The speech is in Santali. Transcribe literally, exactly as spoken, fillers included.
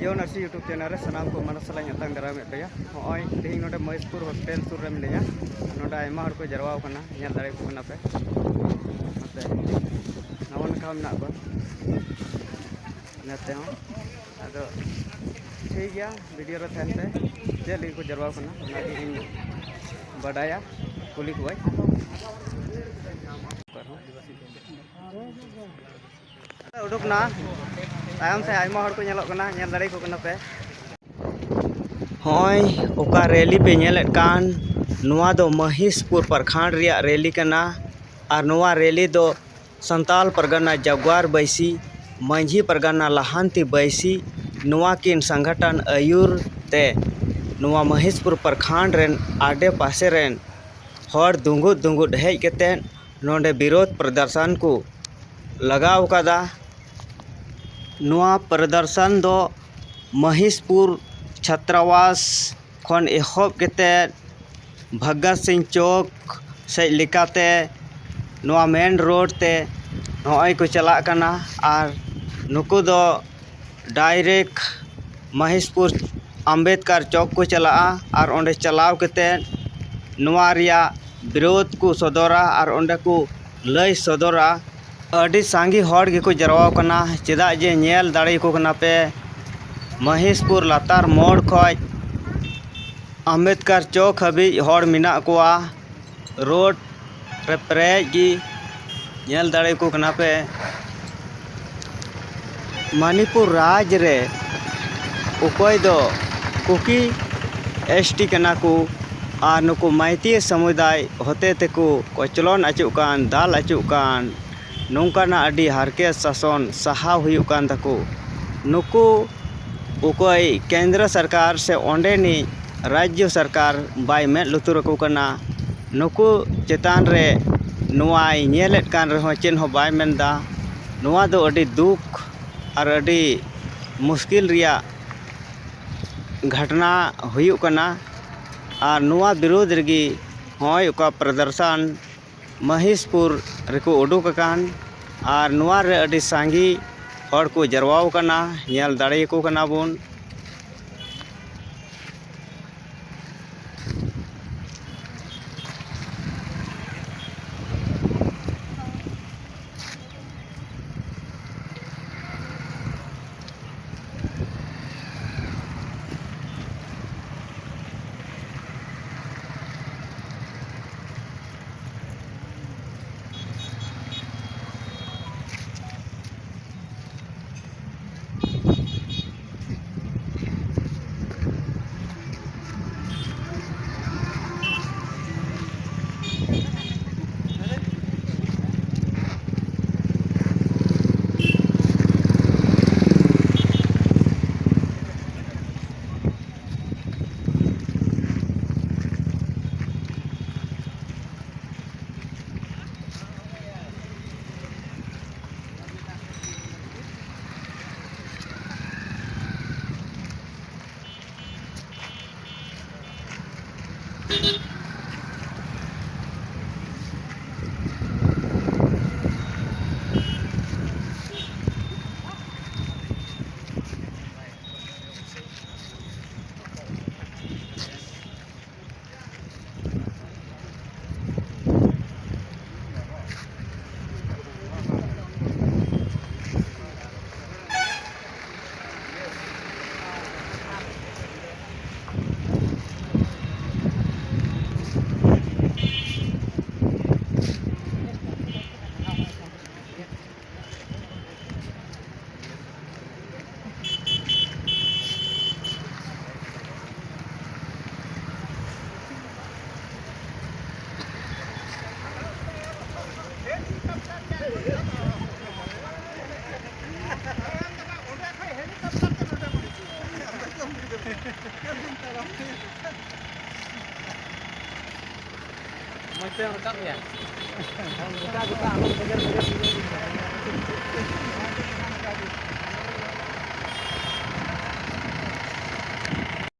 ᱡᱤᱭᱚᱱ ᱟᱹᱨᱥᱤ YouTube ᱪᱮᱱᱮᱞ ᱨᱮ ᱥᱟᱱᱟᱢ ᱠᱚ ᱢᱟᱱᱚᱛ ᱥᱟᱞᱟᱜ ᱤᱧ ᱟᱛᱟᱝ ᱫᱟᱨᱟᱢᱮᱫ ᱯᱮᱭᱟ᱾ ᱱᱚᱜᱼᱚᱭ ᱛᱮᱦᱮᱧ ᱱᱚᱰᱮ ᱢᱚᱦᱮᱥᱯᱩᱨ ᱦᱳᱥᱴᱮᱞ ᱥᱩᱨ ᱨᱮ ᱢᱤᱱᱟᱹᱧᱟ᱾ ᱱᱚᱰᱮ ᱟᱭᱢᱟ ᱦᱚᱲ ᱠᱚ ᱡᱟᱨᱣᱟ ᱟᱠᱟᱱᱟ, ᱧᱮᱞ ᱫᱟᱲᱮᱭᱟᱠᱚ ᱠᱟᱱᱟ ᱯᱮ᱾ ᱱᱚᱛᱮ ᱱᱟᱣᱟ ᱱᱟᱠᱷᱟ ᱢᱮᱱᱟᱜ ᱠᱚᱣᱟ, ᱱᱚᱛᱮ ᱦᱚᱸ᱾ ᱟᱫᱚ ᱴᱷᱤᱠ ᱜᱮᱭᱟ, ᱵᱷᱤᱰᱤᱭᱳ ᱨᱮ ᱛᱟᱦᱮᱱ ᱯᱮ᱾ ᱪᱮᱫ ᱞᱟᱹᱜᱤᱫ ᱠᱚ ᱡᱟᱨᱣᱟ ᱟᱠᱟᱱᱟ, ᱚᱱᱟ ᱜᱮ ᱤᱧ ᱵᱟᱰᱟᱭᱟ, ᱠᱩᱞᱤ ᱠᱚᱣᱟᱧ᱾ ᱩᱰᱩᱠ ᱱᱟ, ᱛᱟᱭᱚᱢ ᱥᱮᱫ ᱟᱭᱢᱟ ᱦᱚᱲ ᱠᱚ ᱧᱮᱞᱚᱜ ᱠᱟᱱᱟ, ᱧᱮᱞ ᱫᱟᱲᱮᱭᱟᱠᱚ ᱠᱟᱱᱟ ᱯᱮ᱾ ᱦᱚᱸᱜᱼᱚᱭ ᱚᱠᱟ ᱨᱮᱞᱤ ᱯᱮ ᱧᱮᱞᱮᱫ ᱠᱟᱱ, ᱱᱚᱣᱟ ᱫᱚ ᱢᱚᱦᱤᱥᱯᱩᱨ ᱯᱨᱚᱠᱷᱚᱸᱰ ᱨᱮᱭᱟᱜ ᱨᱮᱞᱤ ᱠᱟᱱᱟ᱾ ᱟᱨ ᱱᱚᱣᱟ ᱨᱮᱞᱤ ᱫᱚ ᱥᱟᱱᱛᱟᱞ ᱯᱟᱨᱜᱟᱱᱟ ᱡᱟᱜᱽᱣᱟᱨ ᱵᱟᱹᱭᱥᱤ, ᱢᱟᱹᱡᱷᱤ ᱯᱟᱨᱜᱟᱱᱟ ᱞᱟᱦᱟᱱᱛᱤ ᱵᱟᱹᱭᱥᱤ, ᱱᱚᱣᱟ ᱠᱤᱱ ᱥᱚᱝᱜᱚᱴᱷᱚᱱ ᱟᱹᱭᱩᱨ ᱛᱮ ᱱᱚᱣᱟ ᱢᱚᱦᱤᱥᱯᱩᱨ ᱯᱨᱚᱠᱷᱚᱸᱰ ᱨᱮᱱ ᱟᱰᱮ ᱯᱟᱥᱮ ᱨᱮᱱ ᱦᱚᱲ ᱫᱩᱸᱜᱩᱫ ᱫᱩᱸᱜᱩᱫ ᱦᱮᱡ ᱠᱟᱛᱮ ᱱᱚᱰᱮ ᱵᱤᱨᱳᱫᱷ ᱯᱨᱚᱫᱚᱨᱥᱚᱱ ᱠᱚ ᱞᱟᱜᱟᱣ ᱟᱠᱟᱫᱟ᱾ ᱱᱚᱣᱟ ᱯᱨᱚᱫᱚᱨᱥᱚᱱ ᱫᱚ ᱢᱚᱦᱤᱥᱯᱩᱨ ᱪᱷᱟᱛᱨᱟᱣᱟᱥ ᱠᱷᱚᱱ ᱮᱦᱚᱵ ᱠᱟᱛᱮ ᱵᱷᱚᱜᱚᱛ ᱥᱤᱝ ᱪᱚᱠ ᱥᱮᱫ ᱞᱮᱠᱟᱛᱮ ᱱᱚᱣᱟ ᱢᱮᱱ ᱨᱳᱰ ᱛᱮ ᱱᱚᱜᱼᱚᱭ ᱠᱚ ᱪᱟᱞᱟᱜ ᱠᱟᱱᱟ᱾ ᱟᱨ ᱱᱩᱠᱩ ᱫᱚ ᱰᱟᱭᱨᱮᱠᱴ ᱢᱚᱦᱤᱥᱯᱩᱨ ᱟᱢᱵᱮᱫᱠᱟᱨ ᱪᱚᱠ ᱠᱚ ᱪᱟᱞᱟᱜᱼᱟ᱾ ᱟᱨ ᱚᱸᱰᱮ ᱪᱟᱞᱟᱣ ᱠᱟᱛᱮ ᱱᱚᱣᱟ ᱨᱮᱭᱟᱜ ᱵᱤᱨᱳᱫᱷ ᱠᱚ ᱥᱚᱫᱚᱨᱟ ᱟᱨ ᱚᱸᱰᱮ ᱠᱚ ᱞᱟᱹᱭ ᱥᱚᱫᱚᱨᱟ᱾ ᱟᱹᱰᱤ ᱥᱟᱸᱜᱮ ᱦᱚᱲ ᱜᱮᱠᱚ ᱡᱟᱨᱣᱟ ᱠᱟᱱᱟ, ᱪᱮᱫᱟᱜ ᱡᱮ ᱧᱮᱞ ᱫᱟᱲᱮᱭᱟᱠᱚ ᱠᱟᱱᱟ ᱯᱮ, ᱢᱚᱦᱮᱥᱯᱩᱨ ᱞᱟᱛᱟᱨ ᱢᱳᱲ ᱠᱷᱚᱡ ᱟᱢᱵᱮᱫᱠᱟᱨ ᱪᱚᱠ ᱦᱟᱹᱵᱤᱡ ᱦᱚᱲ ᱢᱮᱱᱟᱜ ᱠᱚᱣᱟ᱾ ᱨᱳᱰ ᱨᱮ ᱯᱮᱨᱮᱡ ᱜᱮ ᱧᱮᱞ ᱫᱟᱲᱮᱭᱟᱠᱚ ᱠᱟᱱᱟ ᱯᱮ᱾ ᱢᱚᱱᱤᱯᱩᱨ ᱨᱟᱡᱽ ᱨᱮ ᱚᱠᱚᱭ ᱫᱚ ᱠᱩᱠᱤ ᱮᱥ ᱴᱤ ᱠᱟᱱᱟ ᱠᱚ ᱟᱨ ᱱᱩᱠᱩ ᱢᱟᱭᱛᱤᱭᱟᱹ ᱥᱚᱢᱩᱫᱟᱭ ᱦᱚᱛᱮ ᱛᱮᱠᱚ ᱠᱚᱪᱞᱚᱱ ᱚᱪᱚᱜ ᱠᱟᱱ, ᱫᱟᱞ ᱚᱪᱚᱜ ᱠᱟᱱ, ᱱᱚᱝᱠᱟᱱᱟᱜ ᱟᱹᱰᱤ ᱦᱟᱨᱠᱮᱛ ᱥᱟᱥᱚᱱ ᱥᱟᱦᱟᱣ ᱦᱩᱭᱩᱜ ᱠᱟᱱ ᱛᱟᱠᱚ᱾ ᱱᱩᱠᱩ ᱚᱠᱚᱭ ᱠᱮᱱᱫᱨᱚ ᱥᱚᱨᱠᱟᱨ ᱥᱮ ᱚᱸᱰᱮᱱᱤᱡ ᱨᱟᱡᱽᱡᱚ ᱥᱚᱨᱠᱟᱨ ᱵᱟᱭ ᱢᱮᱫ ᱞᱩᱛᱩᱨ ᱟᱠᱚ ᱠᱟᱱᱟ᱾ ᱱᱩᱠᱩ ᱪᱮᱛᱟᱱ ᱨᱮ ᱱᱚᱣᱟᱭ ᱧᱮᱞᱮᱫ ᱠᱟᱱ ᱨᱮᱦᱚᱸ ᱪᱮᱫ ᱦᱚᱸ ᱵᱟᱭ ᱢᱮᱱᱫᱟ᱾ ᱱᱚᱣᱟ ᱫᱚ ᱟᱹᱰᱤ ᱫᱩᱠ ᱟᱨ ᱟᱹᱰᱤ ᱢᱩᱥᱠᱤᱞ ᱨᱮᱭᱟᱜ ᱜᱷᱚᱴᱱᱟ ᱦᱩᱭᱩᱜ ᱠᱟᱱᱟ᱾ ᱟᱨ ᱱᱚᱣᱟ ᱵᱤᱨᱳᱫᱷ ᱨᱮᱜᱮ ᱦᱚᱸᱜᱼᱚᱭ ᱚᱠᱟ ᱯᱨᱚᱫᱚᱨᱥᱚᱱ ᱢᱚᱦᱤᱥᱯᱩᱨ ᱨᱮᱠᱚ ᱩᱰᱩᱠ ᱟᱠᱟᱱ, ᱟᱨ ᱱᱚᱣᱟ ᱨᱮ ᱟᱹᱰᱤ ᱥᱟᱸᱜᱮ ᱦᱚᱲ ᱠᱚ ᱡᱟᱨᱣᱟᱣ ᱠᱟᱱᱟ, ᱧᱮᱞ ᱫᱟᱲᱮᱭᱟᱠᱚ ᱠᱟᱱᱟ ᱵᱚᱱ᱾ ᱢᱚᱡᱽ ᱛᱮᱢ ᱨᱟᱠᱟᱵ ᱜᱮᱭᱟ? ᱜᱚᱴᱟ, ᱜᱚᱴᱟ, ᱟᱞᱚᱢ ᱵᱮᱜᱮᱨ, ᱵᱮᱜᱮᱨ, ᱵᱮᱜᱮᱨ᱾